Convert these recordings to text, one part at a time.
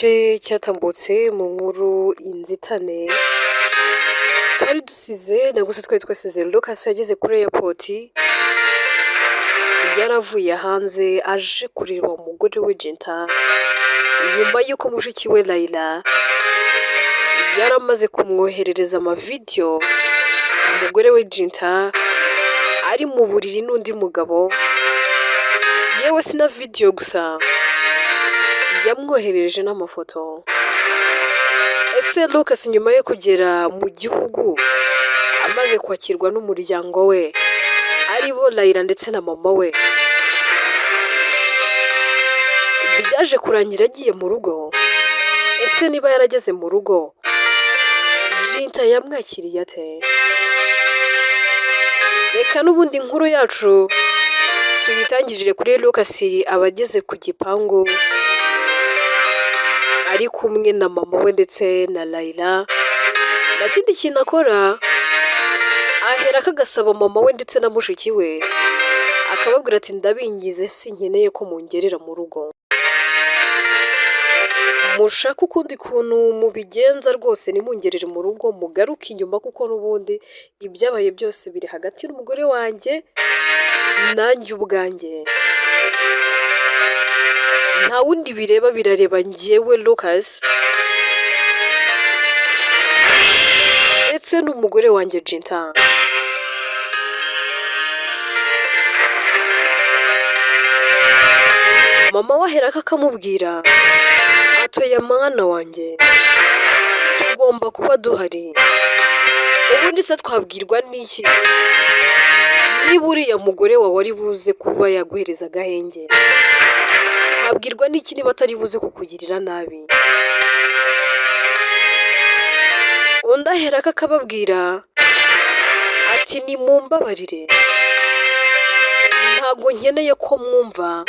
Gice cyatambutse mu nkuru Inzitane, twari dusize nangwa se twari twasize Lucas yageze kuri airport, yaravuye hanze aje kureba umugore we Jinta, nyuma y'uko mushiki we Layla yaramaze kumwoherereza amavideyo umugore we Jinta ari mu buriri n'undi mugabo. Yewe, si na videwo gusa, yamwoherereje n'amafoto. Ese Lucas, nyuma yo kugera mu gihugu, amaze kwakirwa n'umuryango we, aribo Layla ndetse na mama we, byaje kurangira agiye mu rugo? Ese niba yarageze mu rugo, Jinta yamwakiriye ate? Reka n'ubundi inkuru yacu tuyitangirire kuri Lucas aba ageze ku gipangu ari kumwe na mama we ndetse na Layla. Nta kindi kintu akora, aherako agasaba mama we ndetse na mushiki we, akababwira ati: "Ndabingize, sinkeneye ko mungerera mu rugo, mushake ukundi kuntu mubigenza rwose, ntimungerere mu rugo, mugaruke inyuma, kuko n'ubundi ibyabaye byose biri hagati y'umugore wanjye nanjye ubwanjye. Nta wundi bireba, birareba njyewe Lucas ndetse n'umugore wanjye Jinta." Mama we aherako akamubwira ati: "Oya mwana wanjye, tugomba kuba duhari. Ubundi se twabwirwa n'iki niba uriya mugore wawe ari buze kuba yaguhereza agahenge? Twabwirwa n'iki niba atari buze kukugirira nabi?" Undi aherako akababwira ati: "Nimumbabarire, ntabwo nkeneye ko mwumva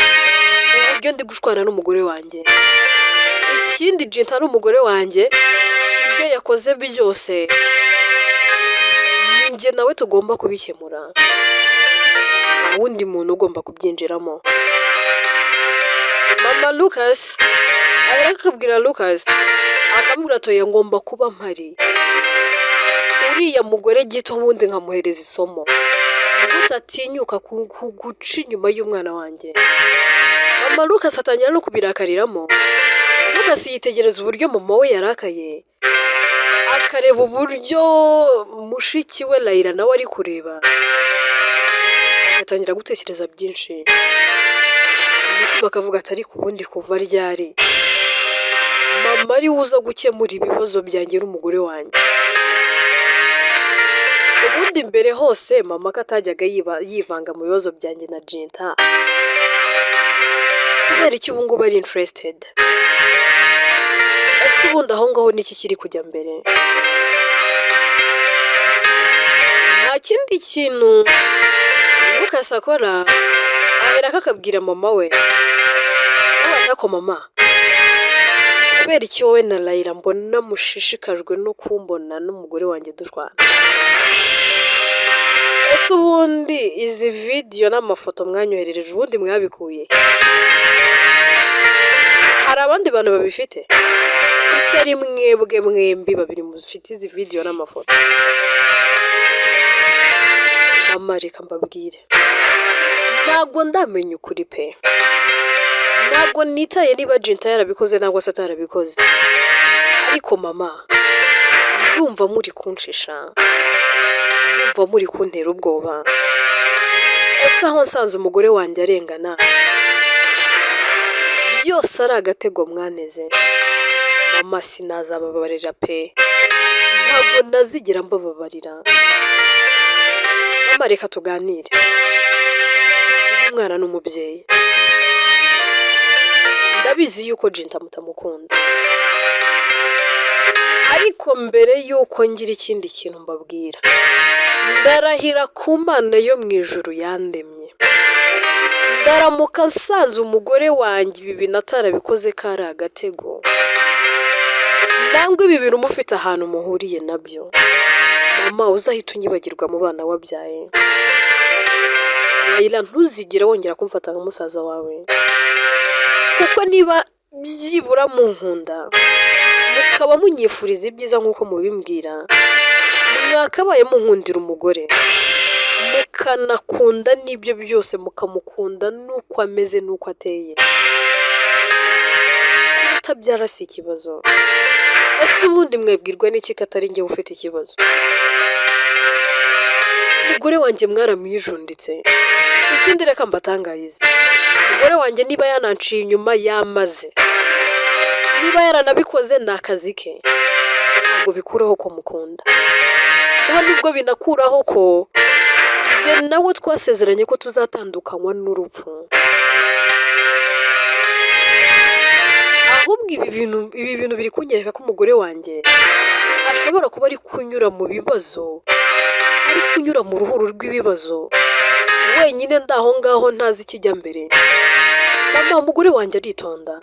uburyo ndi gushwana n'umugore wanjye. Ikindi, Jinta n'umugore wanjye, ibyo yakoze byose ni njye nawe tugomba kubikemura, nta wundi muntu ugomba kubyinjiramo." Mama Lucas aherako akabwira Lucas, akamubwira ati: "Oya, ngomba kuba mpari, uriya mugore gito ubundi nkamuhereza isomo, utatinyuka guca inyuma y'umwana wanjye." Mama Lucas atangira no kubirakariramo. Lucas yitegereza uburyo mama we yarakaye, akareba uburyo mushiki we Layla nawe ari kureba, agatangira gutekereza byinshi, umutima akavuga ati: "Ariko ubundi kuva ryari mama ari we uza gukemura ibibazo byanjye n'umugore wanjye? Ubundi mbere hose mama ko atajyaga yivanga mu bibazo byanjye na Jinta, kubera iki ubu ngubu ari interested? Ese ubundi aho ngaho niki kiri kujya mbere?" Nta kindi kintu Lucas akora, aherako akabwira mama we ati: "Mama, kubera iki wowe na Layla mbona mushishikajwe no kumbona n'umugore wanjye dushwana? Ese ubundi izi vidiyo n'amafoto mwanyoherereje, ubundi mwabikuye? Hari abandi bantu babifite? Kuki ari mwebwe mwembi babiri mufite izi vidiyo n'amafoto?" "Mama, reka mbabwire, ntabwo ndamenya ukuri pe. Ntabwo nitaye niba Jinta yarabikoze nangwa se atarabikoze, ariko mama, ndumva muri kunshisha, ndumva muri kuntera ubwoba. Ese aho nsanze umugore wanjye arengana, byose ari agatego mwanteze, mama, sinazababarira pe, ntabwo nazigera mbababarira. Mama, reka tuganire umwana n'umubyeyi. Ndabizi yuko Jinta mutamukunda, ariko mbere yuko ngira ikindi kintu mbabwira, ndarahira ku Mana yo mu ijuru yandemye, ndaramuka nsanze umugore wanjye ibi bintu atarabikoze, ko ari agatego, nangwa ibi bintu mufite ahantu muhuriye nabyo, mama, uzahita unyibagirwa mu bana wabyaye. Layla, ntuzigere wongera kumfata nka musaza wawe, kuko niba Byibura munkunda, mukaba munyifuriza ibyiza nk'uko mubimbwira, mwakabaye munkundira umugore, mukanakunda n'ibyo byose, mukamukunda n'uko ameze n'uko ateye. Kutabyara si ikibazo. Ese ubundi mwebwirwa n'iki ko atari njyewe ufite ikibazo? Umugore wanjye mwaramwijunditse. Ikindi, reka mbatangarize, umugore wanjye niba yananciye inyuma yamaze, niba yaranabikoze ni akazi ke, ntabwo bikuraho ko mukunda, nta nubwo binakuraho ko njye nawe twasezeranye ko tuzatandukanywa n'urupfu. Ahubwo ibi bintu biri kunyereka ko umugore wanjye ashobora kuba ari kunyura mu bibazo, ari kunyura mu ruhuri rw'ibibazo wenyine, ndaho ngaho ntazi ikijya mbere. Mama, umugore wanjye aritonda,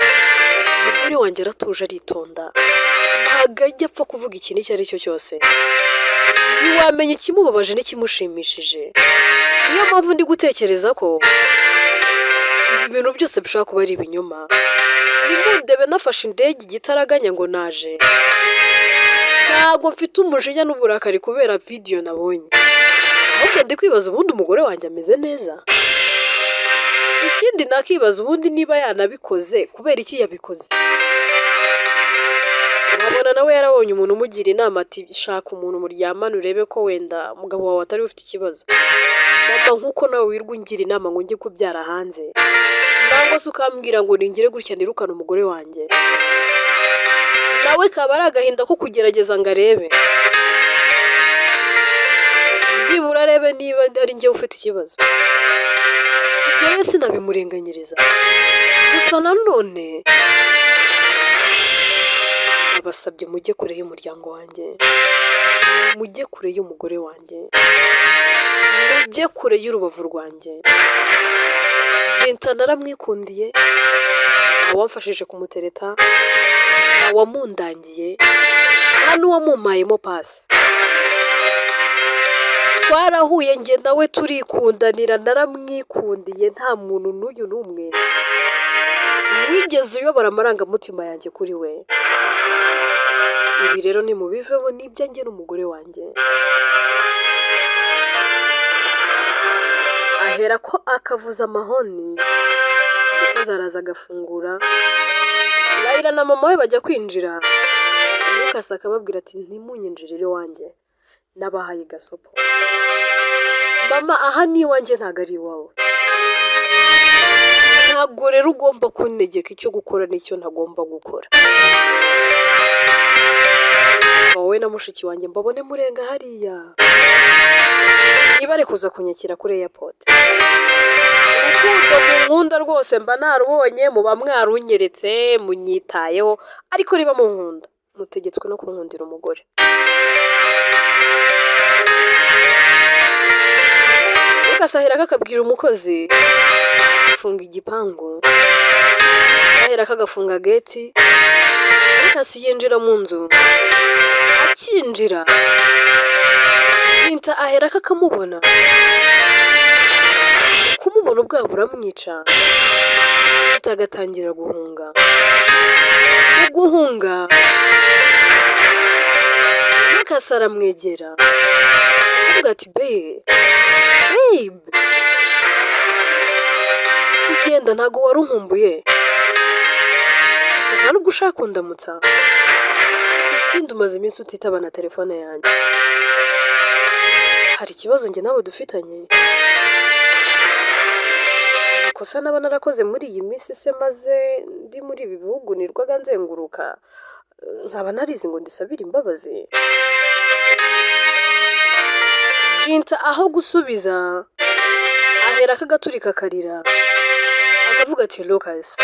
umugore wanjye aratuje, aritonda, ntabwo ajya apfa kuvuga ikintu icyo ari cyo cyose, ntiwamenya ikimubabaje n'ikimushimishije. Niyo mpamvu ndi gutekereza ko ibi bintu byose bishobora kuba ari ibinyoma. Nimundebe nafashe indege igitaraganya ngo naje, ntabwo mfite umujinya n'uburakari kubera video nabonye, ahubwo ndi kwibaza ubundi umugore wanjye ameze neza. Ikindi nakibaza, ubundi niba yanabikoze, kubera iki yabikoze? Wabona nawe yarabonye umuntu umugira inama ati: "Shaka umuntu muryamane urebe ko wenda umugabo wawe atari we ufite ikibazo." Mama, nk'uko nawe wirirwa ungira inama ngo njye kubyara hanze, cyangwa se ukambwira ngo ningire gutya nirukane umugore wanjye, nawe kaba ari agahinda ko kugerageza ngo arebe, byibura arebe niba ari njyewe ufite ikibazo. Ibyo rero sinabimurenganyiriza. Gusa nanone ndabasabye, mujye kure y'umuryango wanjye, mujye kure y'umugore wanjye, mujye kure y'urubavu rwanjye. Binta naramwikundiye, ntawamfashije kumutereta, ntawamundangiye, nta n'uwamumayemo pasi. Twarahuye njye nawe turikundanira, naramwikundiye, nta muntu n'uyu n'umwe wigeze uyobora amarangamutima yanjye kuri we. Ibi rero nimubivemo, ni ibyanjye n'umugore wanjye. Ahera ko akavuza amahoni, umukozi araza agafungura. Layla na mama we bajya kwinjira, Lucas akababwira ati: "Ntimunyinjirire iwanjye, nabahaye gasopo." "Mama, aha ni iwanjye, ntabwo ari iwawe. Ntabwo rero ugomba kuntegeka icyo gukora n'icyo ntagomba gukora. Wowe na mushiki wanjye mbabone murenga hariya, ntibare kuza kunyakira kuri airport. Urukundo munkunda rwose mba narubonye, muba mwarunyeretse, munyitayeho, ariko niba munkunda mutegetswe no kunkundira umugore." Lucas aherako akabwira umukozi funga igipangu, aherako agafunga gate. Lucas yinjira mu nzu, akinjira Binta aherako akamubona, kumubona ubwabo buramwica. Binta agatangira guhunga. Mu guhunga Lucas aramwegera aravuga ati: "Babe, babe, ugenda ntabwo wari unkumbuye? Ese nta nubwo ushaka kundamutsa? Ikindi, umaze iminsi utitaba na telefone yanjye. Hari ikibazo njye nawe dufitanye? Ikosa naba narakoze muri iyi minsi se maze ndi muri ibi bihugu nirwaga nzenguruka, nkaba narizi ngo ndisabire imbabazi?" Binta aho gusubiza aherako agaturika akarira, akavuga ati: "Lucas,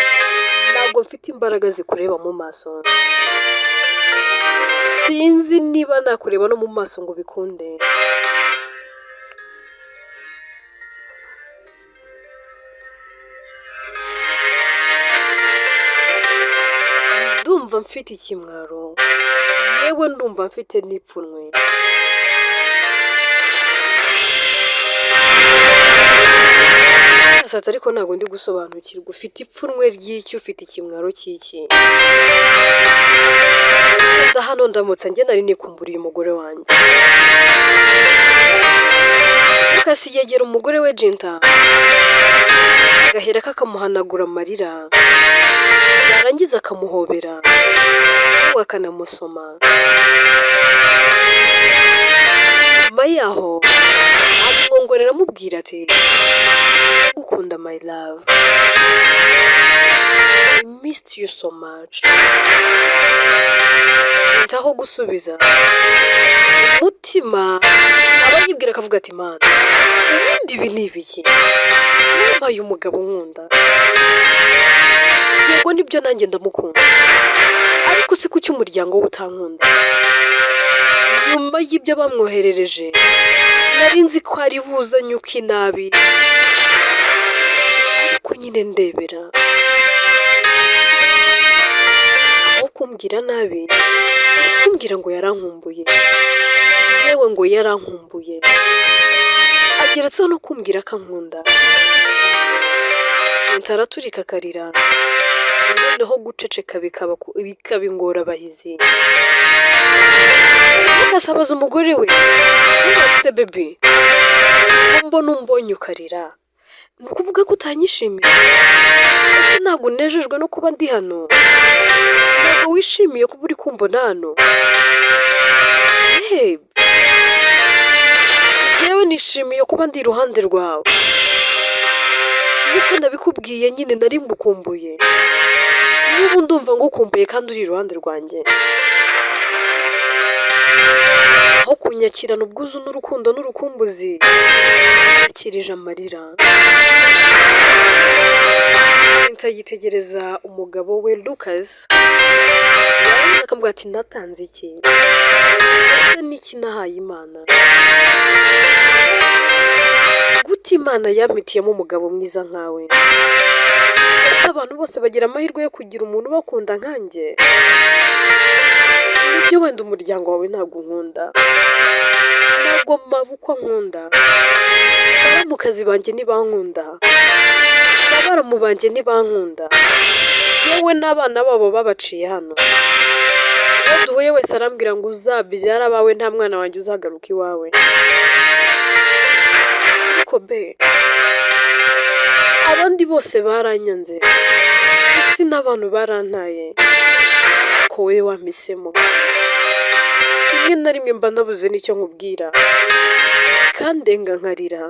ntabwo mfite imbaraga zikureba mu maso, sinzi niba nakureba no mu maso ngo bikunde." "Ndumva mfite ikimwaro, yewe ndumva mfite n'ipfunwe." Ati: "Ariko ntabwo ndi gusobanukirwa, ufite ipfunwe ry'iki? Ufite ikimwaro cy'iki?" Nda hano ndamutse njye nari nikumburiye umugore wanjye. Lucas yegera umugore we Jinta, agahera kakamuhanagura amarira, yarangiza akamuhobera, yewe akanamusoma. Nyuma yaho amwongorera, amubwira ati: "Ndagukunda my love, I missed you so much." Jinta aho gusubiza, umutima aba yibwira akavuga ati: "Mana, ubundi ibi ni ibiki? Wampaye umugabo nkunda, yego nibyo nanjye ndamukunda, ariko se kuki umuryango we utankunda?" Nyuma y'ibyo bamwoherereje, nari nzi ko ari buzanye uko inabi, ariko nyine ndebera, aho kumbwira nabi ari kumbwira ngo yarankumbuye, yewe ngo yarankumbuye, ageretseho no kumbwira ko ankunda. Jinta araturika akarira, noneho guceceka bikaba ingorabahizi. Lucas abaza umugore we se: "Baby, ko mbona umbonye ukarira, ni ukuvuga ko utanyishimiye? Ese ntabwo unejejwe no kuba ndi hano? Ntabwo wishimiye kuba uri kumbona hano? Babe, njyewe nishimiye kuba ndi iruhande rwawe. Nkuko nabikubwiye nyine, nari ngukumbuye, n'ubu ndumva ngukumbuye kandi uri iruhande rwanjye. Aho kunyakirana ubwuzu n'urukundo n'urukumbuzi, yakirije amarira." Jinta yitegereza umugabo we Lucas, yarangiza akamubwira ati: "Natanze iki? Ese niki nahaye Imana? Gute Imana yampitiyemo umugabo mwiza nkawe? Ese abantu bose bagira amahirwe yo kugira umuntu ubakunda nkanjye? Nibyo, wenda umuryango wawe ntabwo unkunda, ntabwo mabukwe ankunda, baramukazi banjye ntibankunda, na baramu banjye ntibankunda, yewe n'abana babo babaciye hano. Uwo duhuye wese arambwira ngo uzabyare abawe, nta mwana wanjye uzagaruka iwawe. Ariko be, abandi bose baranyanze, isi n'abantu barantaye, ariko wowe wampisemo. Rimwe na rimwe mba nabuze n'icyo nkubwira, bikandenga nkarira.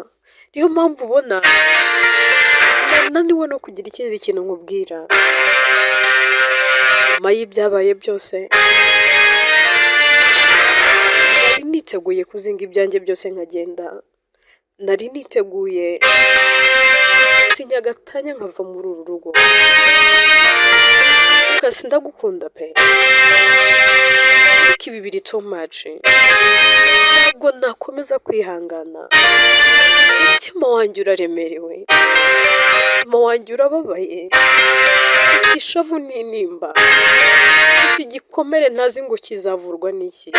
Niyo mpamvu ubona nananiwe no kugira ikindi kintu nkubwira. Nyuma y'ibyabaye byose, nari niteguye kuzinga ibyanjye byose nkagenda, nari niteguye gusinya agatanya nkava muri uru rugo. Lucas, ndagukunda pe, ariko ibi biri too much, ntabwo nakomeza kwihangana. Umutima wanjye uraremerewe, umutima wanjye urababaye, mfite ishavu n'intimba, mfite igikomere ntazi ngo kizavurwa n'iki,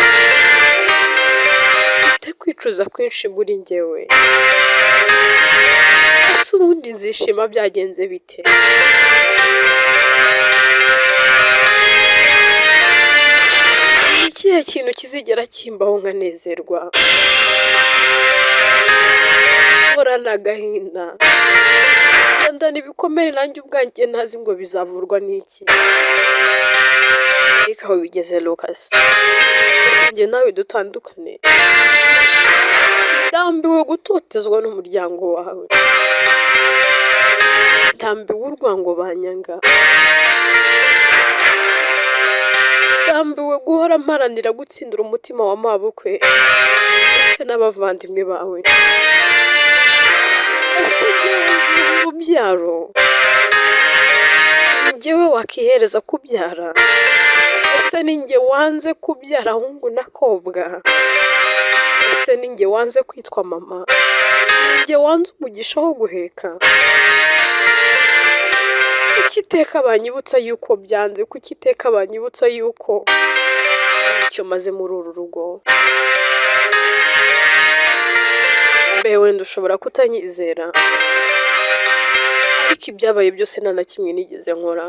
mfite kwicuza kwinshi muri njyewe. Ese ubundi nzishima byagenze bite? Ni ikihe kintu kizigera kimbaho nkanezerwa? Nkorana agahinda, ngendana ibikomere nanjye ubwanjye ntazi ngo bizavurwa n'iki. Ariko aho bigeze Lucas, njye nawe dutandukane. Ndambiwe gutotezwa n'umuryango wawe, ndambiwe urwango banyanga, ndambiwe guhora mparanira gutsindira umutima wa mabukwe ndetse n'abavandimwe bawe. Ese njyewe urubyaro, ni njyewe wakihereza kubyara? Ese ni njye wanze kubyara ahungu na kobwa? Ese ni njye wanze kwitwa mama? Ni njye wanze umugisha wo guheka? Kuki iteka banyibutsa yuko byanze? Kuki iteka banyibutsa yuko ntacyo maze muri uru rugo? Mbe wenda ushobora kutanyizera, Ariko ibyabaye byose nta na kimwe nigeze nkora.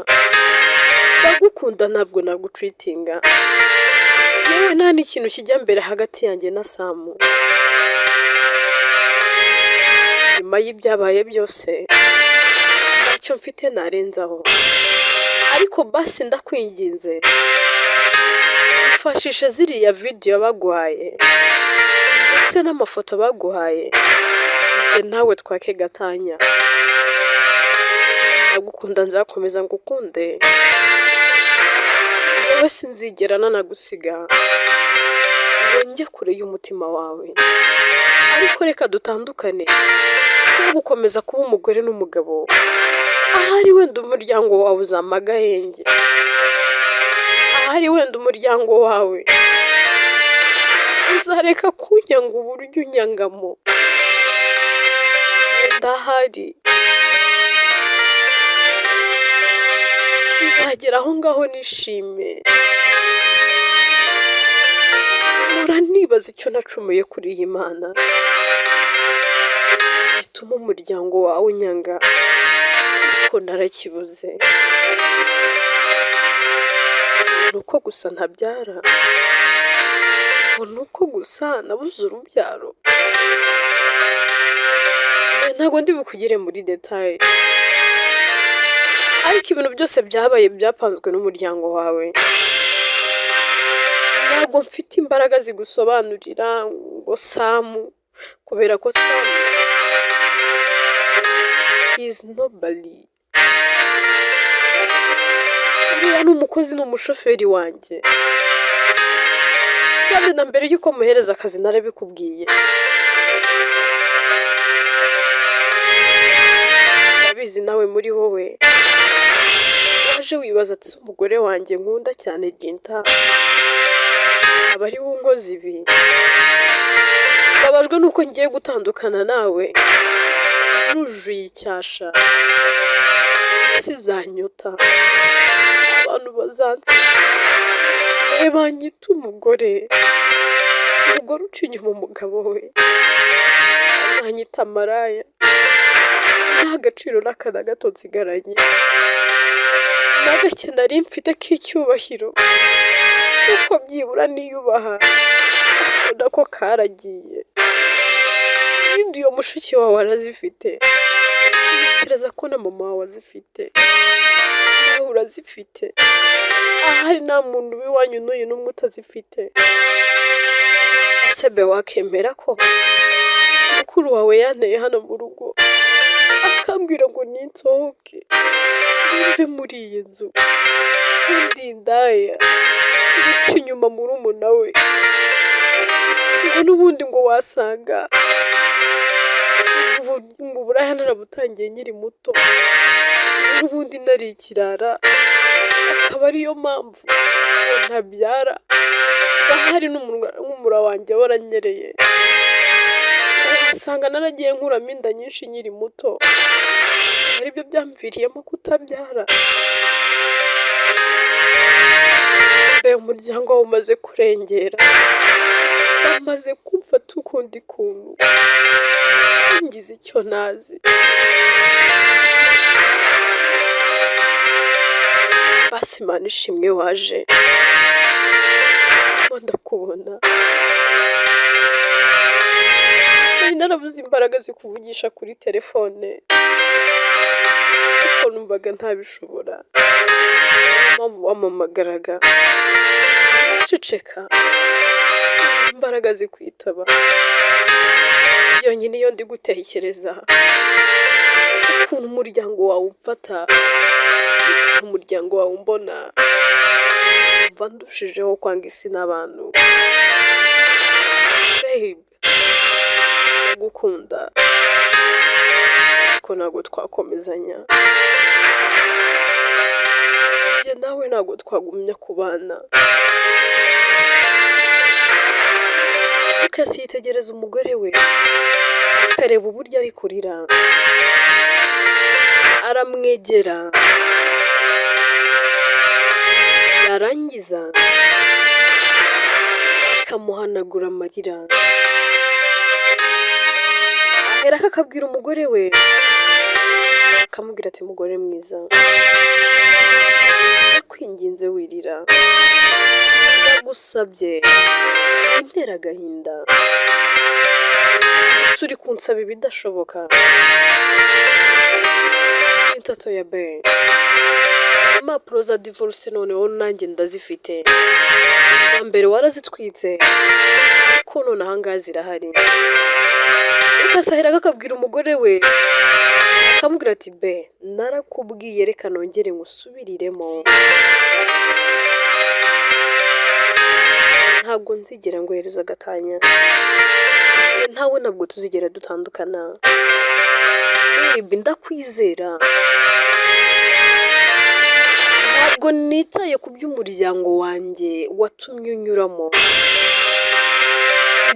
Ndagukunda, ntabwo nagucheatinga. Yewe, nta n'ikintu kijya mbere hagati yanjye na Samu. Nyuma y'ibyabaye byose ntacyo mfite narenzaho, ariko basi ndakwinginze, ifashishe ziriya video baguhaye ndetse n'amafoto baguhaye, njye nawe twake gatanya. Ndagukunda, nzakomeza ngukunde. Yewe, sinzigera nanagusiga ngo njye kure y'umutima wawe, ariko reka dutandukane, twe gukomeza kuba umugore n'umugabo. Ahari wenda umuryango wawe uzampa agahenge, ahari wenda umuryango wawe uzareka kunyanga uburyo unyangamo. Wenda ahari nzagera aho ngaho nishime. Mpora nibaza icyo nacumuye kuri iyi Mana gituma umuryango wawe unyanga, ariko narakibuze. Ni uko gusa ntabyara? Ngo ni uko gusa nabuze urubyaro? Ntabwo ndi bukugire muri détails, ariko ibintu byose byabaye byapanzwe n'umuryango wawe. Ntabwo mfite imbaraga zigusobanurira ngo Samu, kubera ko Samu is nobody. Uriya ni umukozi, ni umushoferi wanjye, kandi na mbere y'uko muhereza akazi narabikubwiye. Ndabizi nawe muri wowe waje wibaza ati: "Umugore wanjye nkunda cyane Jinta aba ari we unkoze ibi?" Mbabajwe nuko ngiye gutandukana nawe nujuye icyasha. Isi izanyota, abantu bazansi banyita umugore uca inyuma umugabo we, bazanyita maraya. Nta gaciro n'aka na gato nsigaranye, na gake nari mfite k'icyubahiro, kuko byibura niyubaha, ubona ko karagiye. Ibindi uyo mushiki wawe arazifite, ntekereza ko na mama wawe azifite, nawe urazifite. Ahari nta muntu w'iwanyu n'uyu n'umwe utazifite. Ese be, wakemera ko mukuru wawe yanteye hano mu rugo, akambwira ngo ninsohoke mve muri iyi nzu, ndi indaya guca inyuma murumuna we, ngo n'ubundi ngo wasanga ngo uburaya narabutangiye nkiri muto, n'ubundi nari ikirara, akaba ariyo mpamvu ngo ntabyara? Ahari n'umura wanjye waranyereye, wasanga naragiye nkuramo inda nyinshi nkiri muto, aribyo byamviriyemo kutabyara. Mbe, umuryango wawe umaze kurengera, bamaze kumfata ukundi kuntu, ngize icyo ntazi. Basi Imana ishimwe waje, ndakubona. Nari narabuze imbaraga zikuvugisha kuri telefone kuko numvaga ntabishobora. Niyo mpamvu wampamagaraga nceceka, imbaraga zikwitaba. Byonyine iyo ndi gutekereza ukuntu umuryango wawe umfata, ukuntu umuryango wawe umbona, mva ndushijeho kwanga isi n'abantu. Babe, ndagukunda, ariko ntabwo twakomezanya. Njye nawe ntabwo twagumya kubana. Lucas yitegereza umugore we, akareba uburyo ari kurira, aramwegera, yarangiza akamuhanagura amarira. Aherako akabwira umugore we Akamubwira ati: "Mugore mwiza, ndakwinginze wirira, ndagusabye wintera agahinda, turi kunsaba ibidashoboka." Itatu ya be impapuro za divorce noneho nanjye ndazifite. Bwa mbere warazitwitse, ko none ahangaha zirahari. Ugasahera akabwira umugore we, akamubwira ati: "Bae, narakubwiye, reka nongere ngusubiriremo, ntabwo nzigera nguhereza agatanya. Njye ntawe, ntabwo tuzigera dutandukana. Babe, ndakwizera. Ntabwo nitaye ku by'umuryango wanjye watumye unyuramo,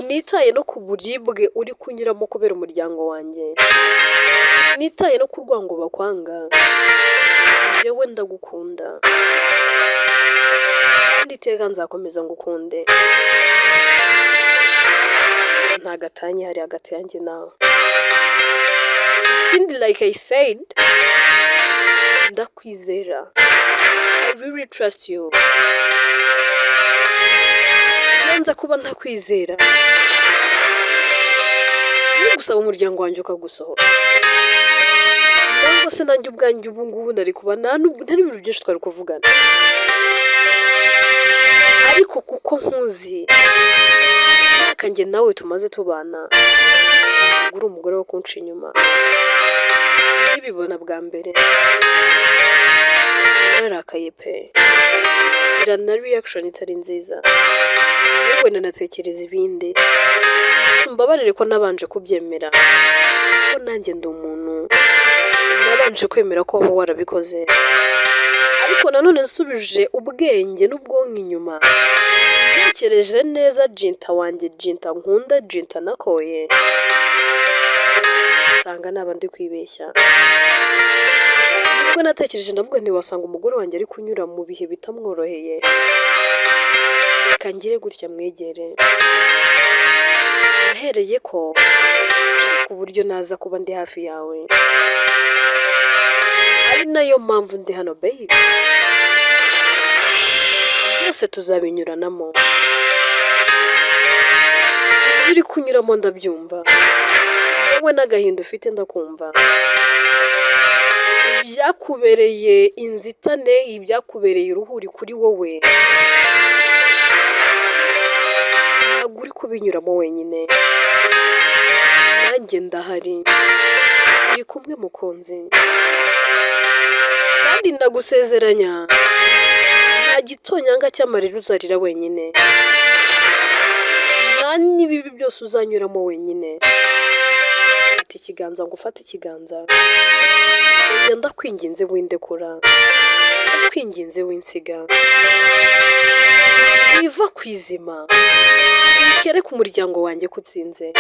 nitaye no ku buribwe uri kunyuramo kubera umuryango wanjye, nitaye no ku rwango bakwanga. Njyewe ndagukunda kandi iteka nzakomeza ngukunde. Nta gatanya ihari hagati yanjye nawe. Ikindi, like I said, ndakwizera. I really trust you. Iyo nza kuba ntakwizera, gusaba umuryango wanjye ukagusohora, cyangwa se nanjye ubwanjye ubu ngubu nari kuba nta n'ibintu byinshi twari kuvugana. Ariko kuko nkuzi, imyaka njye nawe tumaze tubana, ntabwo uri umugore wo kunca inyuma. Nkibibona bwa mbere nararakaye pe, ngira na reaction itari nziza, yewe nanatekereza ibindi. Mbabarire ko nabanje kubyemera, ko nanjye ndi umuntu, nabanje kwemera ko waba warabikoze. Ariko nanone nsubije ubwenge n'ubwonko inyuma, ntekereje neza, Jinta wanjye, Jinta nkunda, Jinta nakoye, nsanga naba ndi kwibeshya. Nubwo natekereje, ndavuga nti wasanga umugore wanjye ari kunyura mu bihe bitamworoheye, reka ngire gutya mwegere." Nahereye ko ku buryo naza kuba ndi hafi yawe, ari nayo mpamvu ndi hano, baby. Byose tuzabinyuranamo. Ibyo uri kunyuramo ndabyumva, wowe n'agahinda ufite ndakumva. Ibyakubereye inzitane, ibyakubereye uruhuri kuri wowe, ntabwo uri kubinyuramo wenyine, nanjye ndahari, turi kumwe mukunzi. Kandi ndagusezeranya, nta gitonyanga cy'amarira uzarira wenyine, nta n'ibibi byose uzanyuramo wenyine. Fata ikiganza, ngo ufate ikiganza. Oya, ndakwinginze windekura, ndakwinginze winsiga, wiva ku izima, wikereke umuryango wanjye ko utsinze.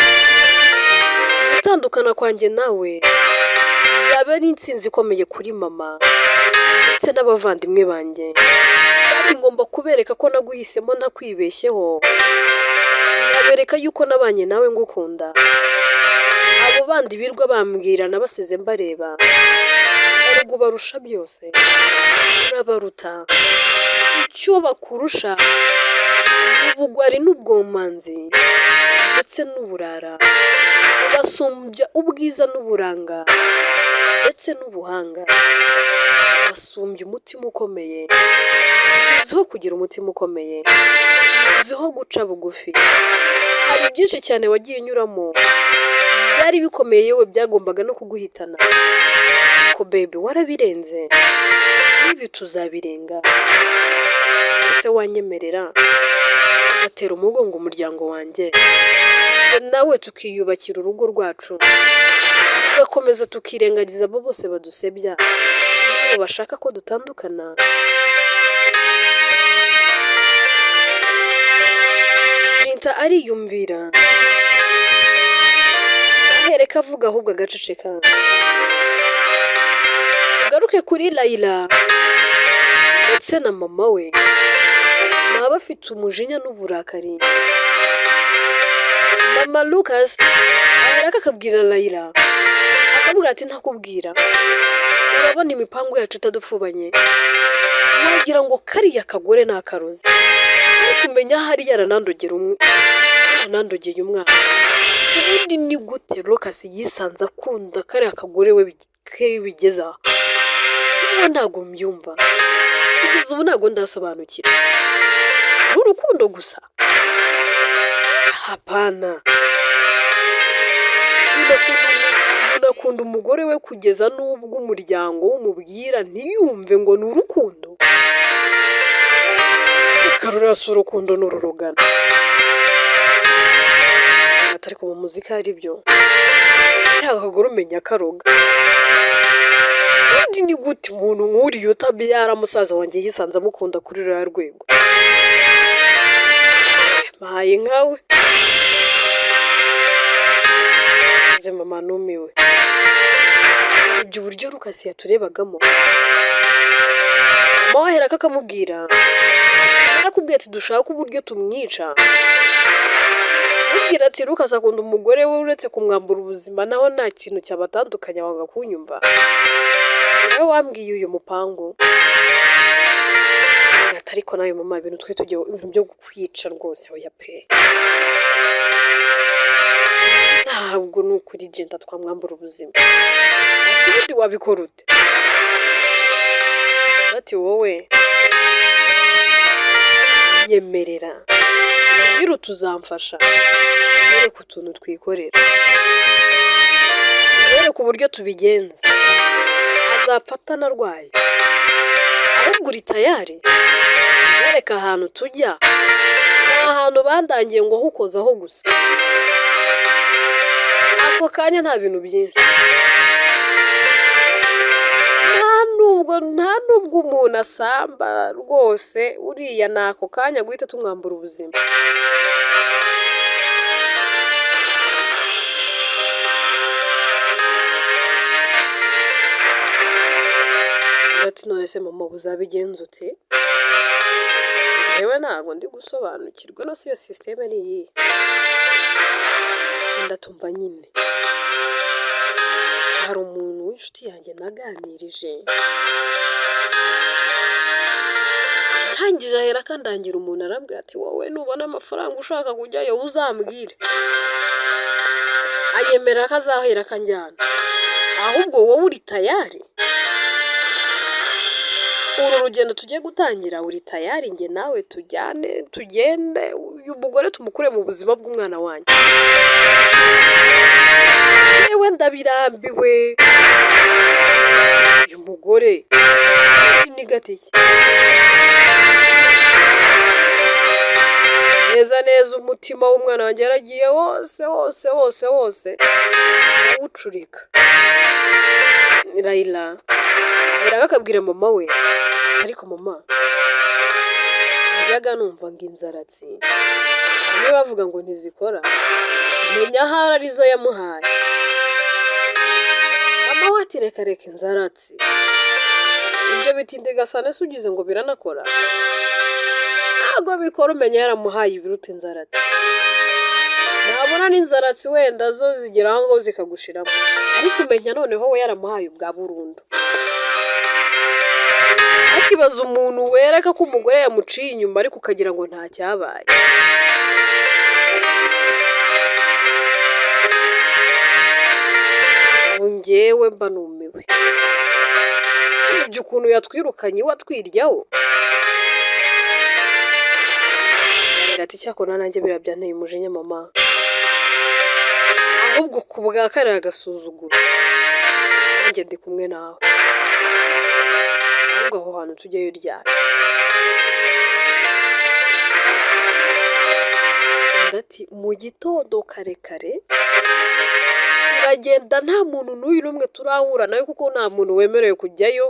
Gutandukana kwanjye nawe yaba ari intsinzi ikomeye kuri mama ndetse n'abavandimwe banjye, kandi ngomba kubereka ko naguhisemo ntakwibeshyeho, nkabereka yuko nabanye nawe ngukunda. Abo bandi birirwa bambwira nabasize mbareba. Erega ubarusha byose, urabaruta. Icyo bakurusha ni ubugwari n'ubwomanzi ndetse n'uburara. Ubasumbya ubwiza n'uburanga ndetse n'ubuhanga. Ubasumbya umutima ukomeye, uziho kugira umutima ukomeye, uziho guca bugufi. Hari byinshi cyane wagiye unyuramo byari bikomeye, yewe byagombaga no kuguhitana, ariko baby warabirenze, n'ibi tuzabirenga. Ese wanyemerera ugatera umugongo umuryango wanjye, nawe tukiyubakira urugo rwacu, tugakomeza tukirengagiza abo bose badusebya n'abo bashaka ko dutandukana?" Jinta ariyumvira, ahereka avuga ahubwo agaceceka. Tugaruke kuri Layla ndetse na mama we, baba bafite umujinya n'uburakari. Mama Lucas aherako akabwira Layla, Akamubwira ati: "Ntakubwira, urabona imipangu yacu itadupfubanye, wagira ngo kariya kagore ni akarozi, ariko umenya ahari yaranandogera umwe, yaranandogeye umwana." Ubundi ni gute Lucas yisanze akunda kariya kagore we ke bigeze aha? Ubu ntabwo mbyumva, kugeza ubu ntabwo ndasobanukira. Ni urukundo gusa? Hapana. Umuntu akunda umugore we kugeza n'ubwo umuryango umubwira ntiyumve ngo ni urukundo? Reka, ruriya si urukundo, ni ururogano. Ariko mu muzika hari ibyo kariya kagore umenya karoga. Ubundi ni gute umuntu nk'uriya utabyara musaza wanjye yisanze amukunda kuri ruriya rwego? Mpaye nkawe maze mama numiwe. Ibyo uburyo Lucas yaturebagamo, mama we aherako akamubwira, arakubwira ati: "Dushake uburyo tumwica." Amubwira ati: "Lucas akunda umugore we, uretse kumwambura ubuzima naho nta kintu cyabatandukanya, wanga kunyumva. Wowe wambwiye uyu mupangu." Ati: "Ariko nawe mama, ibintu twe tujya ibintu byo kwica rwose, oya pe, ntabwo ni ukuri genda twamwambura ubuzima." Ati: "Ubundi wabikora ute?" Ati: "Wowe nyemerera ubwire, tuzamfasha wereke utuntu twikorera, wereke uburyo tubigenza, azapfa atanarwaye. Ahubwo uri tayari? Wereke ahantu tujya, ni ahantu bandangiye ngo hukozaho gusa ako kanya, nta bintu byinshi, nta nubwo umuntu asamba rwose, uriya ni ako kanya guhita tumwambura ubuzima." Ati: "None se mama, uzabigenza ute? Njyewe ntabwo ndi gusobanukirwa, no se iyo système ni iyihe?" Ndatumva nyine hari umuntu w'inshuti yanjye naganirije, arangije ahera akandangira umuntu, arambwira ati: "Wowe nubona amafaranga ushaka kujyayo uzambwire." Anyemerera ko azahera akanjyana. Ahubwo wowe uri tayari? Uru rugendo tugiye gutangira uri tayari? Njye nawe tujyane, tugende, uyu mugore tumukure mu buzima bw'umwana wanjye. Yewe, ndabirambiwe, uyu mugore ni gatike neza neza. Umutima w'umwana wanjye yaragiye wose wose wose wose awucurika." Layla ahera akabwira mama we: "Ariko mama, najyaga numva ngo inzaratsi bamwe bavuga ngo ntizikora, menya ahari arizo yamuhaye." Mama we ati: "Reka reka, inzaratsi ibyo bitindigasane se ugize ngo biranakora? Ntabwo bikora, umenya yaramuhaye ibiruta inzaratsi. Nabona n'inzaratsi wenda zo zigera aho ngaho zikagushiramo, ariko umenya noneho we yaramuhaye ubwa burundu." Akibaza umuntu wereka ko umugore yamuciye inyuma, ariko ukagira ngo nta cyabaye. Ubu njyewe mba numiwe, urebye ukuntu yatwirukanye iwe atwiryaho. Ati: "Cyakora nanjye biriya byanteye umujinya mama, ahubwo ku bwa kariya agasuzuguro nanjye ndi kumwe nawe. Ahubwo aho hantu tujyayo ryari?" Undi ati: "Mu gitondo kare kare turagenda, nta muntu n'uyu n'umwe turahura nawe, kuko nta muntu wemerewe kujyayo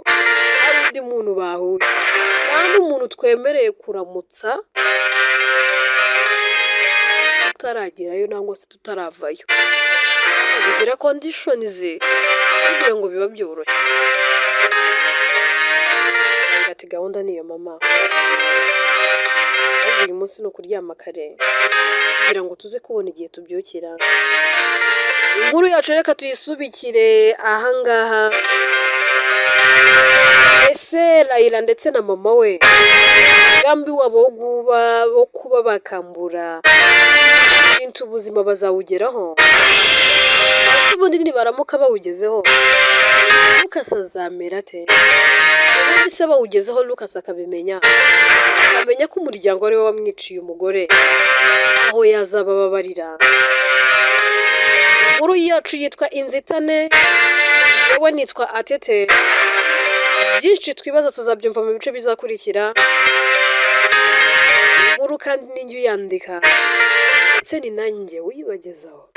hari undi muntu bahuye, nta n'umuntu twemereye kuramutsa tutaragerayo nangwa se tutaravayo. Bigira conditions kugira ngo biba byoroshye." Ati: "Gahunda niyo mama, ahubwo uyu munsi ni ukuryama kare kugira ngo tuze kubona igihe tubyukira." Inkuru yacu reka tuyisubikire ahangaha. Ese Layla ndetse na mama we, umugambi wabo wo kuba bakambura Bintu ubuzima bazawugeraho? Ese ubundi nibaramuka bawugezeho, Lucas azamera ate? Ubundi se bawugezeho, Lucas akabimenya, akamenya ko umuryango ari we wamwiciye umugore, aho yazabababarira? Inkuru yacu yitwa Inzitane, wowe nitwa Atete. Byinshi twibaza tuzabyumva mu bice bizakurikira. Inkuru kandi ni njye uyandika, ndetse ni nanjye uyibagezaho.